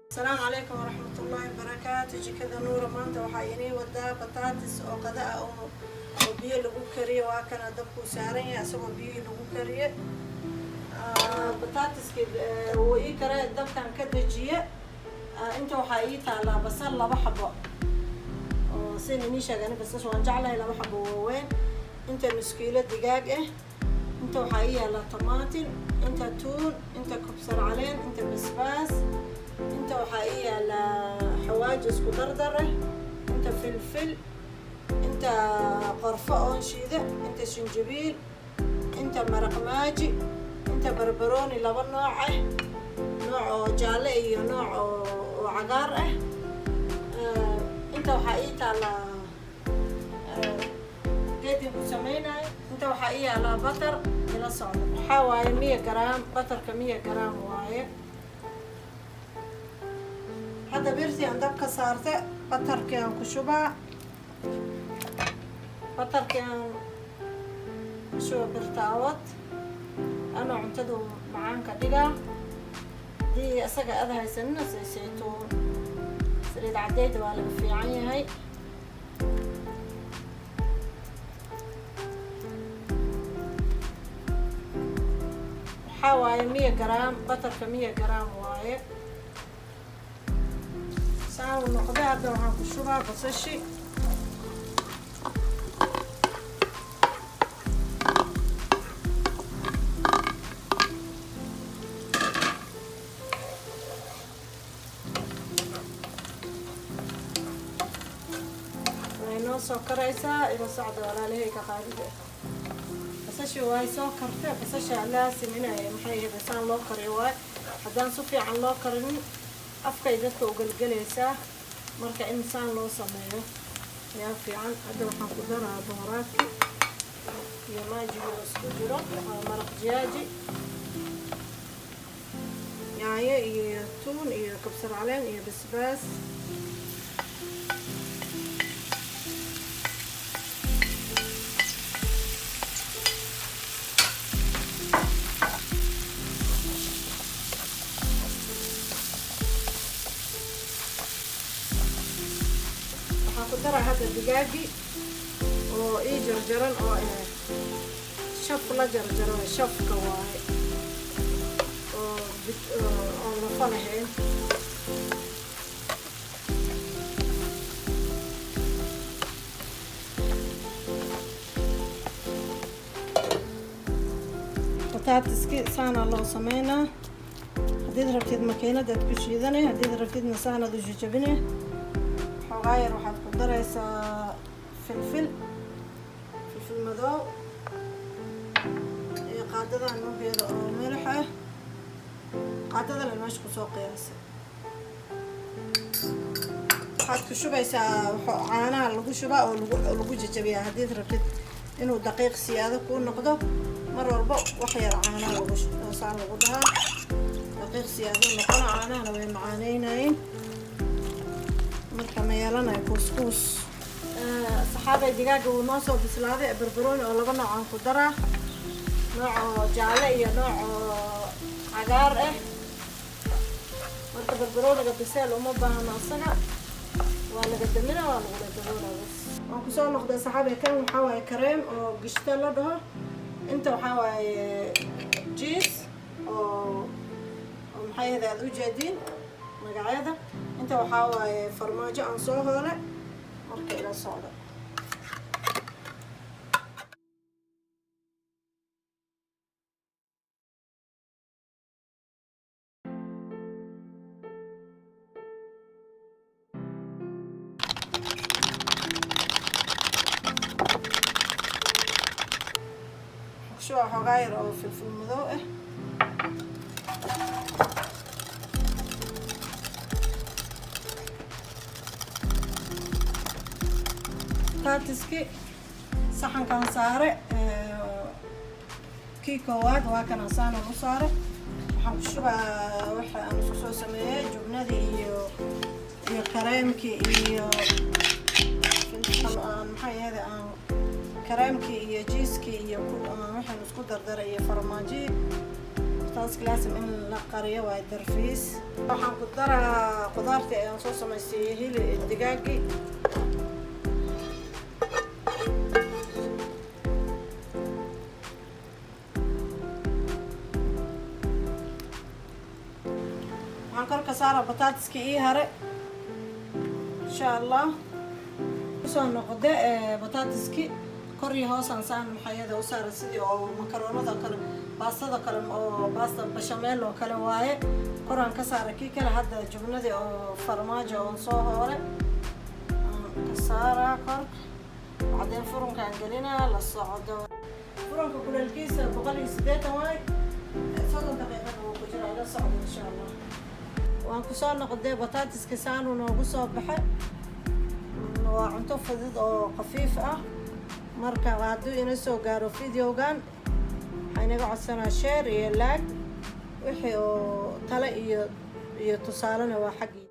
Asalaamu calaykum waraxmatullaahi wabarakaatu. Jikada Nuura maanta waxaa inii wadaa bataatis oo qada ah oo biyo lagu kariyo. Waa kana dabkuu saaran yahay isagoo biyihii lagu kariye. Bataatiskii wuu ii kare, dabkan ka dejiye. Inta waxaa ii taalaa basal laba xabo oo sin inii sheegay, ani basasha waan jeclahay, laba xabo waaweyn. Inta nuskiilo digaag ah. Inta waxaa ii yaalaa tamaatin, inta tuun, inta kabsar caleen, inta basbaas. Inta waxaa ii yaalaa xawaaji isku dardar ah, inta filfil, inta qorfo oon shiida, inta shinjabiil, inta maraq maaji, inta barbarooni laba nooc ah, nooc oo jaalle iyo nooc oo cagaar ah. Inta waxaa ii taalaa geedin ku sameynayo. Inta waxaa ii yaalaa butter. Ila socda. Waxaa waaye 100 garaam butterka, 100 garaam waaye. Hadda birtii aan dabka saarte, butterkii aan ku shubaa. Butterkii aan ku shuba birtaawad anoo cuntadu macaanka dhigaa. Haddii isaga aad haysanina, saytuun, saliid cadeyda waa laga fiican yahay. Waxaa waaye 100 garaam butterka, 100 garaam waaye. Saa uu noqday, hadda waxaan ku shubaa basashi. Way noo soo karaysaa, ila socda walaalahayga qaaliga. Basashi way soo kartay. Basasha laasim inay, maxay ahayd, saan loo kariyo waay. Haddaan si fiican loo karinin, afkay dadka ugelgelaysaa. Marka in saan loo sameeyo ayaa fiican. Hadda waxaan ku daraa bohoraadki iyo maajiga oo isku jiro. Waa maraq jaaji, yaanyo iyo tuun iyo kabsar caleen iyo basbaas. Waxaan ku daraa hadda digaagi oo ii jarjaran oo shaf la jarjaro, shafka waaye, oo oo lafa lahayn. Bataatiski saana loo sameynaa. Haddiid rabtid makiinadaad ku shiidanay, haddiid rabtidna saanaad u jajabinay. Xoogaa yar waxaad ku daraysaa filfil, filfil madow iyo qaadadan mugeeda oo milix ah. Qaadadana meesha kusoo qiyaasay. Waxaad ku shubaysaa caanaha lagu shubaa oo lagu jajabiyaa. Haddiid rabtid inuu daqiiq siyaado kuu noqdo, mar walba wax yar caanaha lagu saan lagu dhahaa, daqiiq siyaado noqona. Caanahana way macaaneynayeen, marka ma yeelanayo kuuskuus. Saxaabay, digaaga wuu noo soo bislaaday. Barbarooni oo laba nooc aan ku daraa, nooc oo jaalle iyo nooc oo cagaar ah. Marka barbarooniga biseel uma baahno, isaga waa laga damina, waa lagula daboolaa bas. Waan kusoo noqday saxaabay. Kan waxaa waaye kareem oo gishta la dhaho. Inta waxaa waaye cheese oo maxay ahayd, aada u jeediin magacyada. Inta waxaa waaye farmaajo aan soo hoole. Marka ila socdo. Shubaa xoogaa yar oo filfil madow ah. Taatiski saxankan saare. Kii koowaad waa kana, saanan u saare. Waxaan ku shubaa waxa aan isku soo sameeyey, jubnadii iyo kareemkii iyo aan, maxay ahayd, aan kareemkii iyo cheesekii iyo waxaan isku dardaray iyo farmaajihii. Bataatiska laasim in la qariyo waaye darfiis. Waxaan ku daraa qudaartii ayaan soo samaystay, hili digaagii. Waxaan kor ka saaraa bataatiskii ii hare, insha Allah. Kusoo noqde bataatiskii kor iyo hoosaan saan maxayada u saara, sidii oo makaroonada kale, baastada kale oo baasta bashameel oo kale waaye. Koraan ka saara kii kale. Hadda jubnadii oo farmaajo oon soo hoore aan ka saaraa kor. Bacdeen furunkaan gelinaa. La socdo, furunka kuleelkiisa 180 waay, 30 daqiiqana wuu ku jiraa. La socdo, insha Allah. Waan kusoo noqday. Bataatiska saanu noogu soo baxay. Waa cunto fudud oo khafiif ah. Marka hadduu ina soo gaaro videogan, waxaa inaga codsanaa share iyo like. Wixii oo tale iyo tusaalena waa xaggii.